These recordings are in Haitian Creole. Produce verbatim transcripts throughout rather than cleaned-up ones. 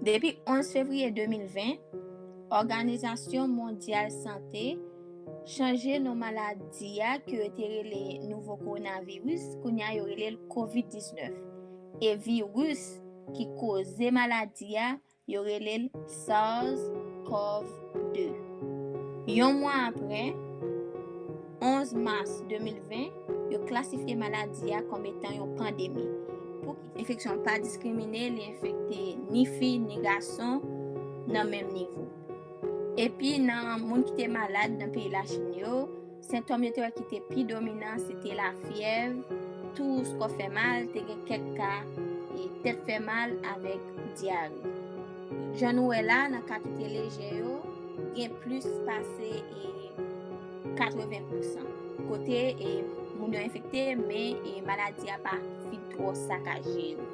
Depi onz fevriye de mil ven, Òganizasyon Mondyal Sante chanje non maladi a ke yo te rele nouvo kowonaviris, kounye a yo rele l kovid diznèf. E viris ki koze maladi a, yo rele l SARS-CoV de. Yon mwa apre, onz mas de mil ven, yo klasifye maladi a kòm etan yon pandemi. Pou ki enfeksyon pa diskrimine, li enfekte ni fi ni gason nan menm nivo. Epi nan moun ki te malad nan peyi Lachin yo, sentòm yo te wè ki te pi dominan se te lafyèv, tous kò fè mal, te gen kèk ka e tèt fè mal avèk dyare. Jan nou wè la, nan ka ki te lejè yo, gen plis pase e katreven pousan. Kote e moun yo enfekte, men e maladi a pa fin twò sakaje yo.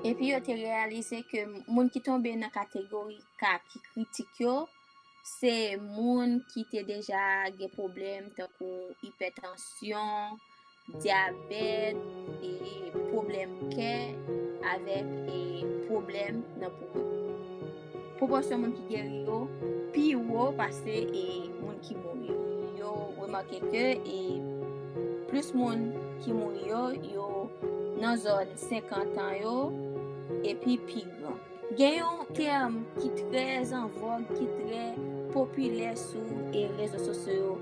Epi yo te reyalize ke moun ki tonbe nan kategori ka ki kritik yo, se moun ki te deja gen pwoblèm tankou ipètansyon, dyabèt, e pwoblèm kè, avèk e pwoblèm nan poumon. Pwopòsyon moun ki geri yo pi wo pase e moun ki mouri yo. Yo remake ke e plis moun ki mouri yo, yo nan zòn senkant an yo, epi pi gran. Gen yon tèm ki trè an vòg, ki trè popilè sou e rezo sosyo yo,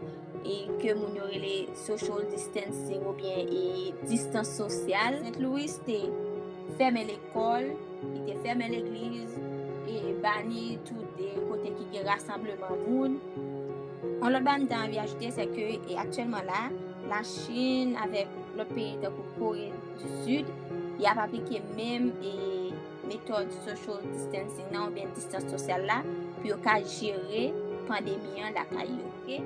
e ke moun yo rele social distancing oubyen e distans sosyal. Sent Louis te fèmen lekòl, li te fèmen legliz, e bani tout e kote ki gen rasanbleman moun. Yon lòt bagay m ta anvi ajoute, se ke e aktyèlman la, Lachin avèk lòt peyi tankou Kore di Sid, y ap aplike menm e metòd social distancing nan oubyen distans sosyal la pou yo ka jere pandemi an lakay yo. Oke?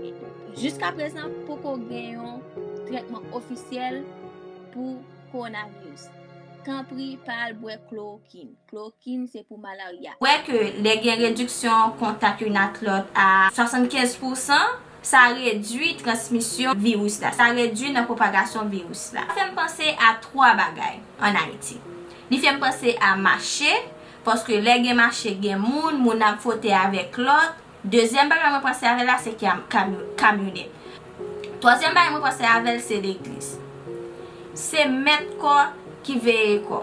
E jiska prezan, poko gen yon trètman ofisyèl pou kowonaviris. Tanpri, pa al bwè klorokin. Klorokin se pou malarya. Wè ke lè gen rediksyon kontak youn ak lòt a swasannkenz pousan, sa redwi transmisyon viris la, sa redwi nan pwopagasyon viris la. Sa fè m panse a twa bagay ann Ayiti. Li fè m panse a mache, paske lè gen mache, gen moun, moun ap fwote avèk lòt. Dezyèm bagay mwen panse avè l la, se kam-, kamyo-, kamyonèt. Twazyèm bagay mwen panse avè l, se legliz. Se mèt kò ki veye kò.